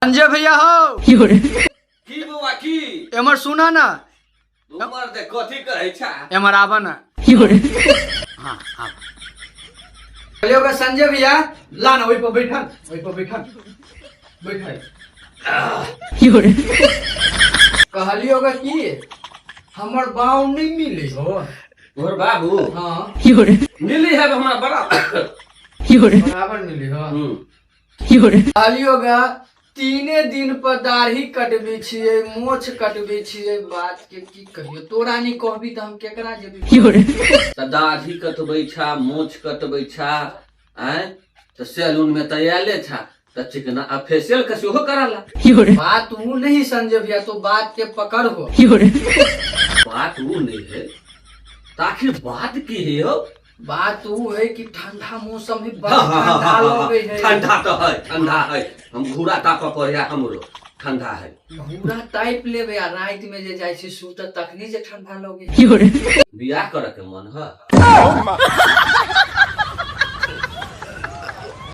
संजय भैया हो। की बौआ की? एमर सुना ना। उमर दे कथी कहै छा? एमर आबा ना। हाँ आब कहलियो गे संजय भैया, ला ना ओहि पर बैठन, ओहि पर बैठन, बैठन। कहलियो गे की हमर बाऊ नहीं मिले हो। तोहर बाबू? हाँ। मिली है हमरा बराबर। बराबर मिली हो। कहलियो गे तीने दिन पर दाढ़ी कटबी छियै, मोछ कटबी छियै, बात के की कहियो, तोरा नहीं कहबी तऽ हम केकरा जेबी? तऽ दाढ़ी कटबै छा, मोछ कटबै छा, आँय, तऽ सैलून में तऽ आयले छा, तऽ चिकना आ फेशियल के सेहो करा ला। बात ऊ नहीं संजय भैया, तो बात के पकड़ हो। बात ऊ नहीं है तऽ आखिर बात की है हो? बात ऊ है कि ठंडा मौसम है, बड़ हाँ, हाँ, हाँ, ठंडा हाँ, हाँ, लगे है। ठंडा तो है, ठंडा है, हम घूरा ताप पर है, हमरो ठंडा है। घूरा टाइप लेबे आ राति में जे जाइ छी सुत तखनी जे ठंडा लगे। बियाह करे के मन है?